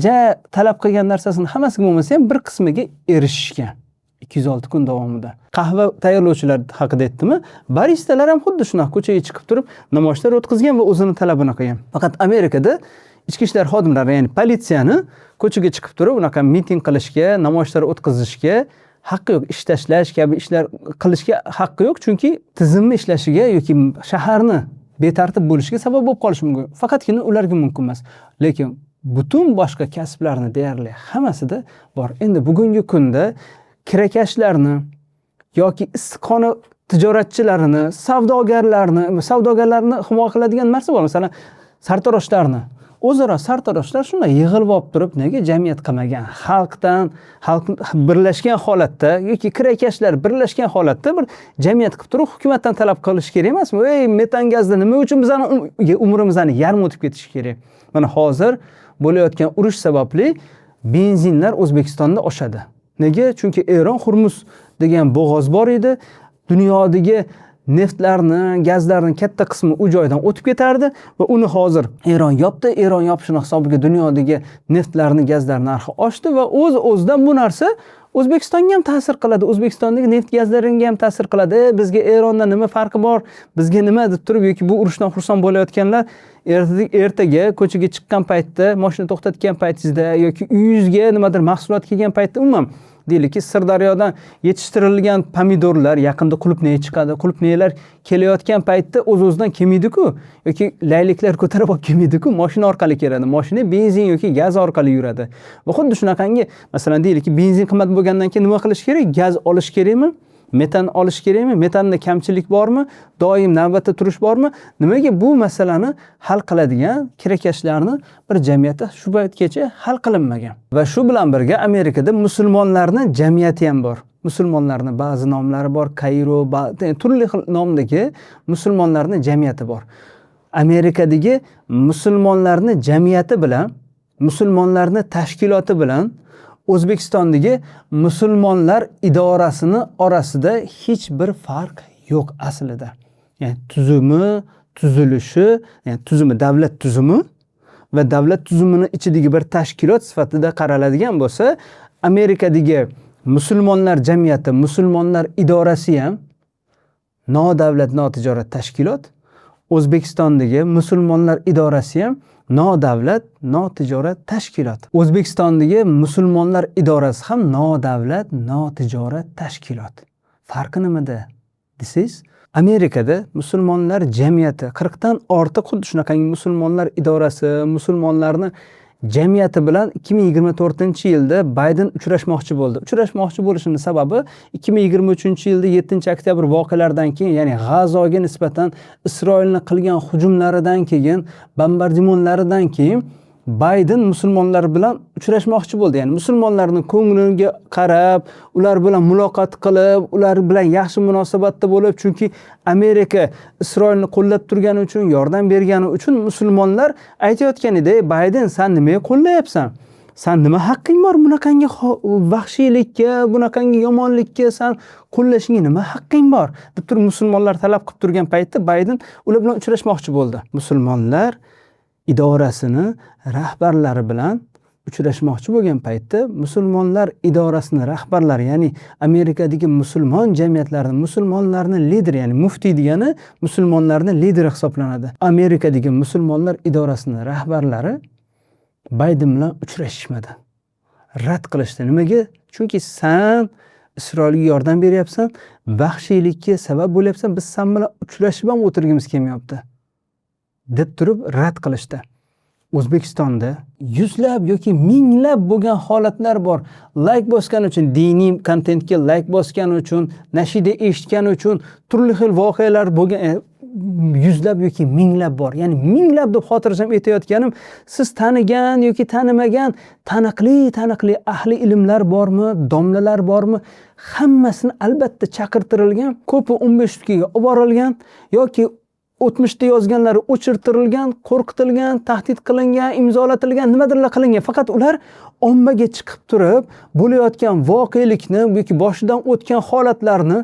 ja talab qilgan narsasini hammasiga bo'lmasa ham bir qismiga erishishgan 206 kun davomida. Qahva tayyorlovchilar haqida aytdimi? Baristalar ham xuddi shunaqa ko'chaga chiqib turib namoyishlar o'tkazgan va o'zini talabini qilgan. Faqat Amerikada ichki ishlar xodimlari, ya'ni politsiyani ko'chaga chiqib turib unaqa miting qilishga, namoyishlar o'tkazishga haqqi yo'q, ish tashlash kabi ishlar qilishga haqqi yo'q, chunki tizimni ishlashiga yoki shaharni betartib bo'lishiga sabab bo'lib qolishi mumkin. Faqatgina ularga mumkin emas. Lekin butun boshqa kasblarni deyarli hammasida bor. Endi bugungi kunda kirakashlarni yoki issiqxona tijoratchilarini, savdogarlarni himoya qiladigan narsa bor. Masalan, sartaroshlarni. O'zaro sartaroshlar shunday yig'ilib olib turib, nega jamiyat qilmagan? Xalqdan, xalq birlashgan holatda yoki kirakashlar birlashgan holatda bir jamiyat qilib turib, hukumatdan talab qilish kerak emasmi? Ey, metan gazda nima uchun bizani umrimizni yarmi o'tib ketishi kerak? Mana hozir bo'layotgan urush sababli benzinlar O'zbekistonda oshadi. Nega? Chunki Eron Hurmuz degan bo'g'oz bor edi. Dunyodagi neftlarni, gazlarni katta qismi u joydan o'tib ketardi va uni hozir Eron yopdi. Eron yopishini hisobiga dunyodagi neftlarni, gazlar narxi oshdi va o'z-o'zidan bu narsa O'zbekistonga ham ta'sir qiladi. O'zbekistondagi neft gazlariga ham ta'sir qiladi. Bizga Erondan nima farqi bor? Bizga nima deb turib yoki bu urushdan xursand bo'layotganlar ertaga ko'chaga chiqqan paytda, mashina to'xtatgan paytingizda yoki uyingizga nimadir mahsulot kelgan paytda umuman deylikki Sirdaryodan yetishtirilgan pomidorlar yaqinda qulupnay chiqadi. Qulupnaylar kelayotgan paytda o'z-o'zidan kelmaydi-ku yoki layliklar ko'tarib olib kelmaydi-ku, mashina orqali keladi. Mashina benzin yoki gaz orqali yuradi. Va xuddi shunaqangi, masalan, deylikki benzin qimmat bo'lgandan keyin nima qilish kerak? Gaz olish kerakmi? Metan olish kerakmi? Metanda kamchilik bormi? Doim navbatda turish bormi? Nimaga bu masalani hal qiladigan kirakashlarni bir jamiyati shu paytgacha hal qilinmagan? Va shu bilan birga Amerikada musulmonlarning jamiyati ham bor. Musulmonlarning ba'zi nomlari bor, Kayro, turli xil nomdagi musulmonlarning jamiyati bor. Amerikadagi musulmonlarning jamiyati bilan, musulmonlarning tashkiloti bilan O'zbekistondagi musulmonlar idorasini orasida hech bir farq yo'q aslida. Ya'ni tuzumi, tuzilishi, ya'ni tuzumi davlat tuzumi va davlat tuzumini ichidagi bir tashkilot sifatida qaraladigan bo'lsa, Amerikadagi musulmonlar jamiyati, musulmonlar idorasi ham nodavlat, notijorat tashkilot, O'zbekistondagi musulmonlar idorasi ham nodavlat, notijorat tashkilot. O'zbekistondagi musulmonlar idorasi ham nodavlat, notijorat tashkilot. Farqi nimada desangiz, Amerikada musulmonlar jamiyati 40 dan ortiq xuddi shunaqangi musulmonlar idorasi, musulmonlarni jamiyati bilan 2024-yilda Bayden uchrashmoqchi bo'ldi. Uchrashmoqchi bo'lishining sababi 2023-yilda 7-oktyabr voqealaridan keyin, ya'ni G'azoga nisbatan Isroilni qilgan hujumlaridan keyin, bombardimonlaridan keyin Bayden musulmonlar bilan uchrashmoqchi bo'ldi. Ya'ni musulmonlarning ko'ngliga qarab, ular bilan muloqot qilib, ular bilan yaxshi munosabatda bo'lib, chunki Amerika Isroilni qo'llab turgani uchun, yordam bergani uchun musulmonlar aytayotgan edi: "Ey Bayden, sen nimaga qo'llayapsan? Sen nima haqqing bor bunaqangi vahshiylikka, bunaqangi yomonlikka sen qo'llashingga nima haqqing bor?" deb turib musulmonlar talab qilib turgan paytda Bayden ular bilan uchrashmoqchi bo'ldi. Musulmonlar idorasini rahbarlari bilan uchrashmoqchi bo'lgan paytda musulmonlar idorasini rahbarlari, ya'ni Amerikadagi musulmon jamiyatlarini, musulmonlarni lideri, ya'ni muftiy degani musulmonlarni lideri hisoblanadi. Amerikadagi musulmonlar idorasini rahbarlari Bayden bilan uchrashishmadi. Rad qilishdi. Nimaga? Chunki san Isroilga yordam beryapsan, vahshiylikka sabab bo'lyapsan, biz san bilan uchrashib ham o'tirgimiz kelmayapti deb turib rad qilishdi. O'zbekistonda yuzlab yoki minglab bo'lgan holatlar bor. Layk bosgani uchun, diniy kontentga layk bosgani uchun, nashida eshitgani uchun turli xil voqealar bo'lgan, yuzlab yoki minglab bor. Ya'ni minglab deb xotirjam aytayotganim, siz tanigan yoki tanimagan taniqli ahli ilmlar bormi, domlalar bormi, hammasini albatta chaqirtirilgan, ko'pi 15 sutkaga olib borilgan yoki o'tmishda yozganlari o'chirtirilgan, qo'rqitilgan, tahdid qilingan, imzolatilgan, nimadirlar qilingan. Faqat ular ommaga chiqib turib bo'layotgan voqelikni yoki boshidan o'tgan holatlarni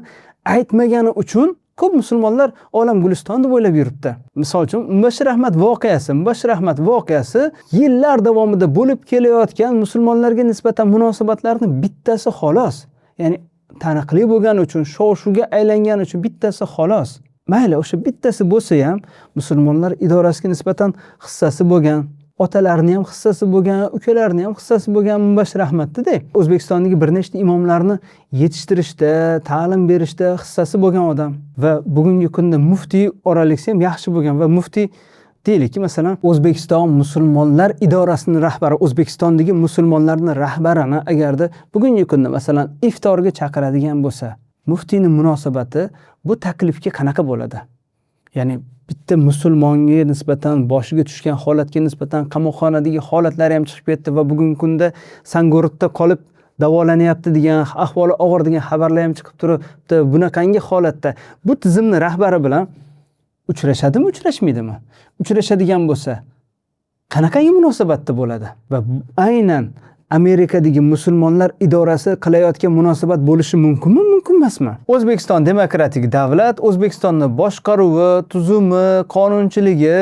aytmagani uchun ko'p musulmonlar olam guliston deb o'ylab yuribdi. Misol uchun Mubashshir Ahmad voqeasi, Mubashshir Ahmad voqeasi yillar davomida bo'lib kelayotgan musulmonlarga nisbatan munosabatlarni bittasi xolos. Ya'ni taniqli bo'lgani uchun, shov-shuvga aylangani uchun bittasi xolos. Mayli, o'sha bittasi bo'lsa ham musulmonlar idorasiga nisbatan hissasi bo'lgan, otalarini ham hissasi bo'lgan, ukalarini ham hissasi bo'lgan Mubashshir Ahmadda-da. O'zbekistondagi bir nechta imomlarni yetishtirishda, ta'lim berishda hissasi bo'lgan odam va bugungi kunda muftiy oraliksa ham yaxshi bo'lgan va muftiy deylikki, masalan, O'zbekiston musulmonlar idorasining rahbari, O'zbekistondagi musulmonlarning rahbarini agarda bugungi kunda masalan iftorga chaqiradigan bo'lsa, muftiyning munosabati bu taklifga qanaqa bo'ladi? Ya'ni bitta musulmonga nisbatan boshiga tushgan holatga nisbatan qamoqxonadagi holatlari ham chiqib ketdi va bugungi kunda Sangorotda qolib davolanyapti degan, ahvoli og'ir degan xabarlar ham chiqib turibdi. Bunaqangi holatda bu tizimni rahbari bilan uchrashadimi, uchrashmaydimi? Uchrashadigan bo'lsa, qanaqangi munosabatda bo'ladi? Va aynan Amerikadagi musulmonlar idorasi qilayotgan munosabat bo'lishi mumkinmi, mumkin emasmi? O'zbekiston demokratik davlat, O'zbekistonni boshqaruvi, tuzumi, qonunchiligi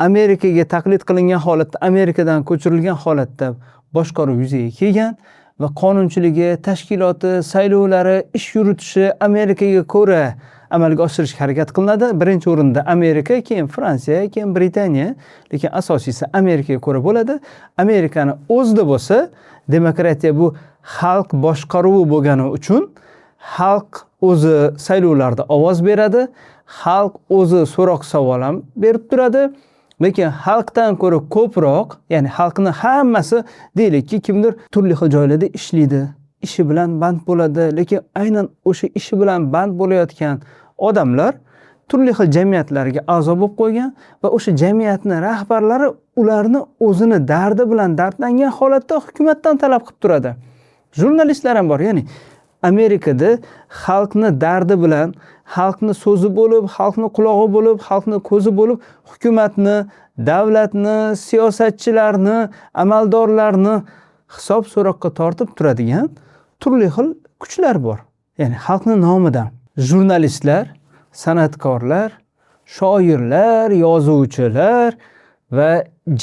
Amerikaga taqlid qilingan holatda, Amerikadan ko'chirilgan holatda boshqaruv yuzaga kelgan va qonunchiligi, tashkiloti, saylovlari, ish yuritishi Amerikaga ko'ra amalga oshirishga harakat qilinadi. Birinchi o'rinda Amerika, keyin Fransiya, keyin Britaniya, lekin asosiysi Amerikaga ko'ra bo'ladi. Amerikani o'zida bo'lsa, demokratiya bu xalq boshqaruvi bo'lgani uchun xalq o'zi saylovlarda ovoz beradi, xalq o'zi so'roq savol ham berib turadi. Lekin xalqdan ko'ra ko'proq, ya'ni xalqni hammasi deylikki, kimdir turli xil joylarda ishlaydi, ishi bilan band bo'ladi, lekin aynan o'sha ishi bilan band bo'layotgan odamlar turli xil jamiyatlarga a'zo bo'lib qo'ygan va o'sha jamiyatni rahbarlari ularni o'zini dardi bilan dardlangan holatda hukumatdan talab qilib turadi. Jurnalistlar ham bor, ya'ni Amerikada xalqni dardi bilan, xalqni so'zi bo'lib, xalqni qulog'i bo'lib, xalqni ko'zi bo'lib, hukumatni, davlatni, siyosatchilarni, amaldorlarni hisob so'roqqa tortib turadigan turli xil kuchlar bor. Ya'ni xalqni nomidan jurnalistlar, san'atkorlar, shoirlar, yozuvchilar va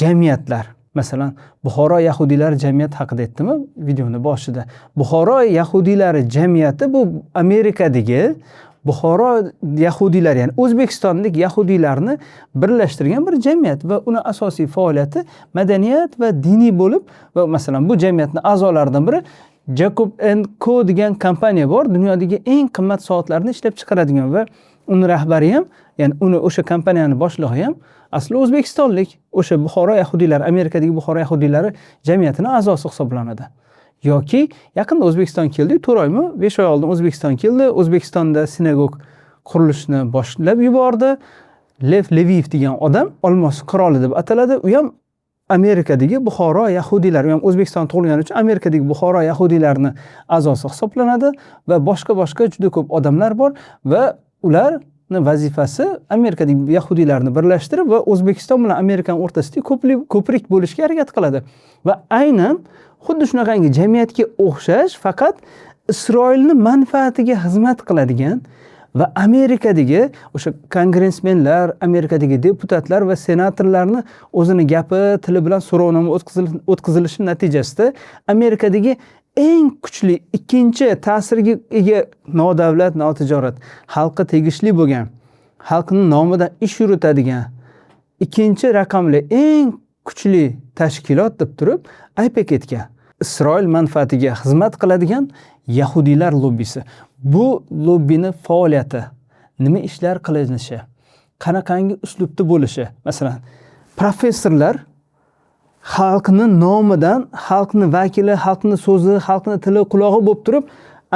jamiyatlar. Masalan, Buxoro yahudiylari jamiyati haqida aytdimmi videoni boshida? Buxoro yahudiylari jamiyati bu Amerikadagi Buxoro yahudiylari, ya'ni O'zbekistonlik yahudiylarni birlashtirgan bir jamiyat va uni asosiy faoliyati madaniyat va diniy bo'lib, va masalan bu jamiyatning a'zolaridan biri Jacob & Co degan kompaniya bor, dunyodagi eng qimmat soatlarni ishlab chiqaradigan va uni rahbari ham, ya'ni uni o'sha kompaniyaning boshlig'i ham asli o'zbekistonlik, o'sha Buxoro yahudiylari, Amerikadagi Buxoro yahudiylari jamiyatining a'zosi hisoblanadi. Yoki yaqinda O'zbekiston keldi, 4 oymi, 5 oy oldin O'zbekiston keldi, O'zbekistonda sinagog qurilishini boshlab yubordi. Lev Leviyev degan odam olmos qiroli deb ataladi. U ham Amerikadagi Buxoro yahudiylari, u ham O'zbekistonda tug'ilgani uchun Amerikadagi Buxoro yahudiylarini a'zosi hisoblanadi va boshqa juda ko'p odamlar bor va ularni vazifasi Amerikadagi yahudiylarni birlashtirib va O'zbekiston bilan Amerikani o'rtasidagi ko'prik bo'lishga harakat qiladi. Va aynan xuddi shunaqangi jamiyatga o'xshash, faqat Isroilning manfaatiga xizmat qiladigan va Amerikadagi o'sha kongressmenlar, Amerikadagi deputatlar va senatorlarni o'zini gapi, tili bilan so'rovnoma o'tkazilishi natijasida Amerikadagi eng kuchli ikkinchi ta'sirga ega nodavlat, notijorat, xalqqa tegishli bo'lgan, xalqning nomidan ish yuritadigan ikkinchi raqamli eng kuchli tashkilot deb turib AIPAC aytgan. Isroil manfaatiga xizmat qiladigan yahudiylar lobbisi. Bu lobbini faoliyati, nima ishlar qilinishi, qanaqangi uslubda bo'lishi. Masalan, professorlar xalqni nomidan, xalqni vakili, xalqni so'zi, xalqni tili, qulog'i bo'lib turib,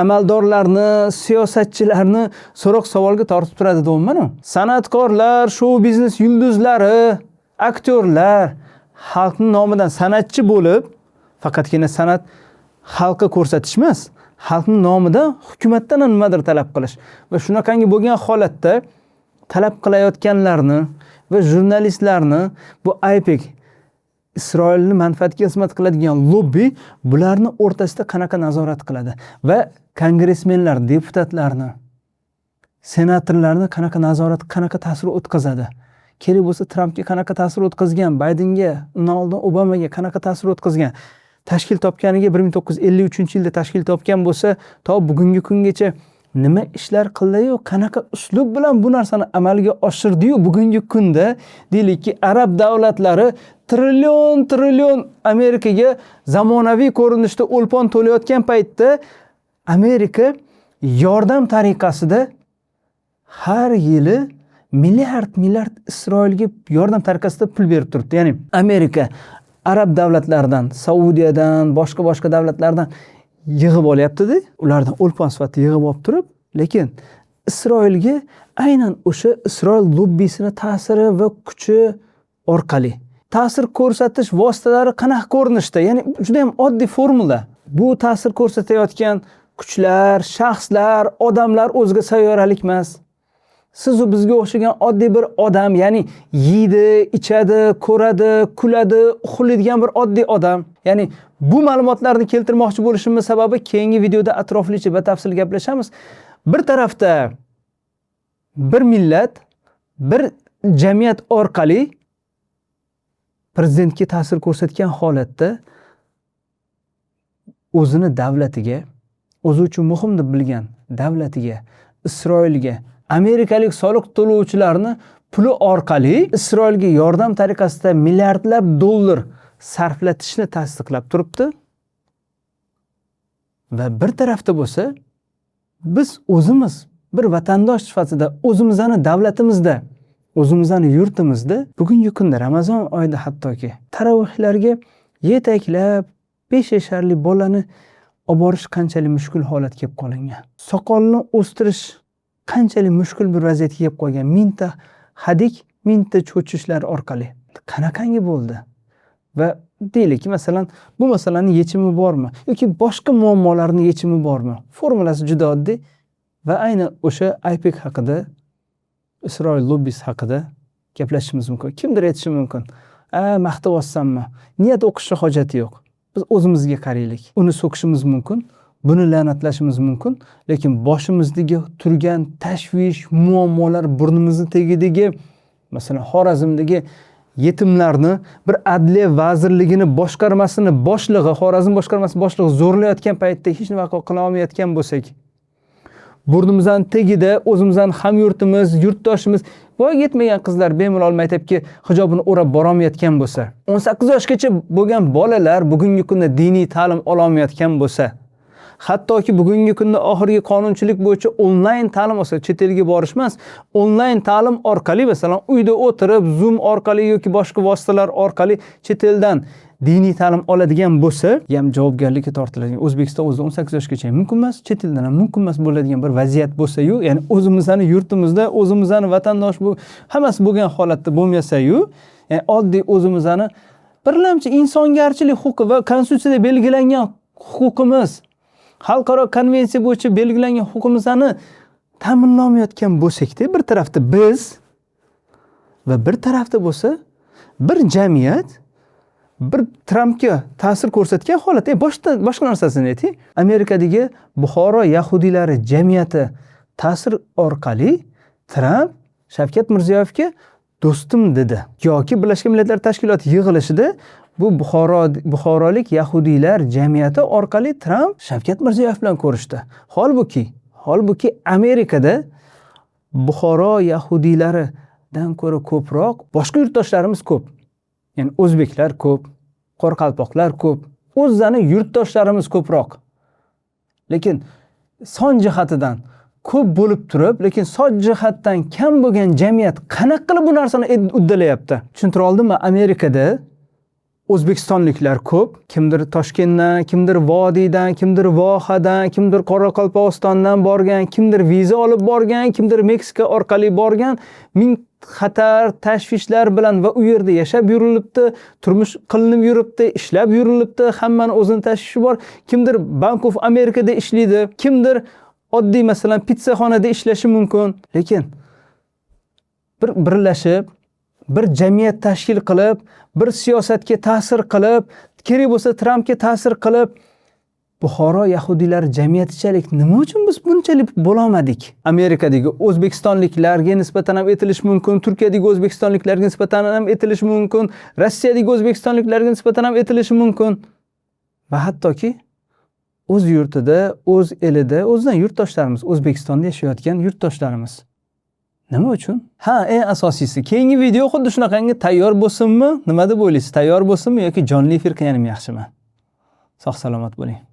amaldorlarni, siyosatchilarni so'roq savolga tortib turadi deyapman-ku. San'atkorlar, shou biznes yulduzlari, aktyorlar xalqni nomidan san'atchi bo'lib, faqatgina san'at xalqqa ko'rsatish emas, xalqni nomidan hukumatdan ham nimadir talab qilish va shunaqangi bo'lgan holatda talab qilayotganlarni va jurnalistlarni bu AIPAC, Isroilni manfaatiga xizmat qiladigan lobbi bularni o'rtasida qanaqa nazorat qiladi va kongressmenlar, deputatlarni, senatorlarni qanaqa nazorat, qanaqa ta'sir o'tkazadi? Kerak bo'lsa Trampga qanaqa ta'sir o'tkazgan, Baydenga, undan oldin Obamaga qanaqa ta'sir o'tkazgan? Tashkil topganiga 1953-yilda tashkil topgan bo'lsa, to bugungi kungacha nima ishlar qildi-yu, qanaqa uslub bilan bu narsani amalga oshirdi-yu, bugungi kunda deylikki, arab davlatlari trillion trillion Amerikaga zamonaviy ko'rinishda o'lpon to'layotgan paytda Amerika yordam tariqasida har yili milliard milliard Isroilga yordam tariqasida pul berib turibdi. Ya'ni Amerika arab davlatlaridan, Saudiyadan, boshqa boshqa davlatlardan yig'ib olyapti-da, ulardan o'lpon sifatida yig'ib olib turib, lekin Isroilga aynan o'sha Isroil lobbisini ta'siri va kuchi orqali ta'sir ko'rsatish vositalari qanaqa ko'rinishda? Ya'ni juda ham oddiy formula. Bu ta'sir ko'rsatayotgan kuchlar, shaxslar, odamlar o'zga sayyoralik emas. Siz u bizga o'xshagan oddiy bir odam, ya'ni yeydi, ichadi, ko'radi, kuladi, uxlaydigan bir oddiy odam. Ya'ni bu ma'lumotlarni keltirmoqchi bo'lishimning sababi keyingi videoda atroflicha batafsil gaplashamiz. Bir tarafda bir millat, bir jamiyat orqali prezidentga ta'sir ko'rsatgan holatda o'zini davlatiga, o'zi uchun muhim deb bilgan davlatiga, Isroilga, amerikalik soliq to'lovchilarni puli orqali Isroilga yordam tariqasida milliardlab dollar sarflatishni tasdiqlab turibdi. Va bir tarafda bo'lsa biz o'zimiz bir vatandosh sifatida o'zimizni davlatimizda, o'zimizni yurtimizda bugungi kunda Ramazon oyida hattoki tarovihlarga yetaklab 5 yasharli bolani olib borish qanchalik mushkul holatga kelib qolingan. Soqolni o'stirish qanchalik mushkul bir vaziyatga kelib qolgan. Mingta hadik, mingta cho'chishlar orqali. Qanaqangi bo'ldi? Va deylik, masalan, bu masalaning yechimi bormi yoki boshqa muammolarning yechimi bormi? Formulasi juda oddiy va aynan o'sha AIPAC haqida, Isroil lobbisi haqida gaplashishimiz mumkin. Kimdir aytishi mumkin: "A, maqtayapsanmi?" Niyat o'qishni hojati yo'q. Biz o'zimizga qaraylik. Uni so'kishimiz mumkin, buni la'natlashimiz mumkin, lekin boshimizdagi turgan tashvish, muammolar, burnimizni tagidagi, masalan, Xorazmdagi yetimlarni bir adliya vazirligini boshqarmasini boshlig'i, Xorazm boshqarmasi boshlig'i zo'rlayotgan paytda hech nima qila olmayotgan bo'lsak, burnimizdan tagida o'zimizdan hamyurtimiz, yurtdoshimiz, voyaga yetmagan qizlar bemalol maktabga hijobini o'rab borolmayotgan bo'lsa, 18 yoshgacha bo'lgan bolalar bugungi kunda diniy ta'lim ololmayotgan bo'lsa, hattoki bugungi kunda oxirgi qonunchilik bo'yicha onlayn ta'lim olsa, chet elga borish emas, onlayn ta'lim orqali, masalan, uyda o'tirib Zoom orqali yoki boshqa vositalar orqali chet eldan diniy ta'lim oladigan bo'lsa, ham javobgarlikka tortiladigan. O'zbekiston o'zida 18 yoshgacha mumkin emas, chet eldan ham mumkin emas bo'ladigan bir vaziyat bo'lsa-yu, ya'ni o'zimizni yurtimizda, o'zimizni vatandosh bu hammasi bo'lgan holatda bo'lmasa-yu, ya'ni oddiy o'zimizni birlamchi insongarchilik huquqi va konstitutsiyada belgilangan huquqimiz, xalqaro konvensiya bo'yicha belgilangan huquqimizni ta'minlamayotgan bo'lsak-da, bir tarafda biz va bir tarafda bo'lsa bir jamiyat bir Trampga ta'sir ko'rsatgan holatda, boshqa narsasini ayting. Amerikadagi Buxoro yahudiylari jamiyati ta'sir orqali Tramp Shavkat Mirziyoyevga do'stim dedi. Yoki Birlashgan Millatlar Tashkiloti yig'ilishida bu Buxorolik yahudiylar jamiyati orqali Tramp Shavkat Mirziyoyev bilan ko'rishdi. Holbuki Amerikada Buxoro yahudiylaridan ko'ra ko'proq boshqa yurtdoshlarimiz ko'p. Ya'ni o'zbeklar ko'p, qoraqalpoqlar ko'p, o'zlarini yurtdoshlarimiz ko'proq. Lekin son jihatidan ko'p bo'lib turib, lekin son jihatdan kam bo'lgan jamiyat qanaqa qilib bu narsani uddalayapti? Tushuntira oldimmi? Amerikada o'zbekistonliklar ko'p. Kimdir Toshkentdan, kimdir vodiydan, kimdir Vohadan, kimdir Qoraqalpog'istondan borgan, kimdir viza olib borgan, kimdir Meksika orqali borgan, ming xatar, tashvishlar bilan va u yerda yashab yurilibdi, turmush qilinib yuribdi, ishlab yurilibdi, hammani o'zini tashvishi bor. Kimdir Bank of Americada ishlaydi, kimdir oddiy, masalan, pitsaxonada ishlashi mumkin. Lekin bir birlashib, bir jamiyat tashkil qilib, bir siyosatga ta'sir qilib, kerak bo'lsa Trampga ta'sir qilib, Buxoro yahudiylari jamiyatichalik nima uchun biz bunchalik bo'lolmadik? Amerikadagi o'zbekistonliklarga nisbatan ham aytilishi mumkin, Turkiyadagi o'zbekistonliklarga nisbatan ham aytilishi mumkin, Rossiyadagi o'zbekistonliklarga nisbatan ham aytilishi mumkin. Va hattoki o'z yurtida, o'z elida, o'zidan yurtdoshlarimiz, O'zbekistonda yashayotgan yurtdoshlarimiz. Nima uchun? Ha, eng asosiysi, keyingi video xuddi shunaqangi tayyor bo'lsinmi? Nima deb o'ylaysiz? Tayyor bo'lsinmi yoki jonli efir qilganim yaxshimi? Sog' salomat bo'ling.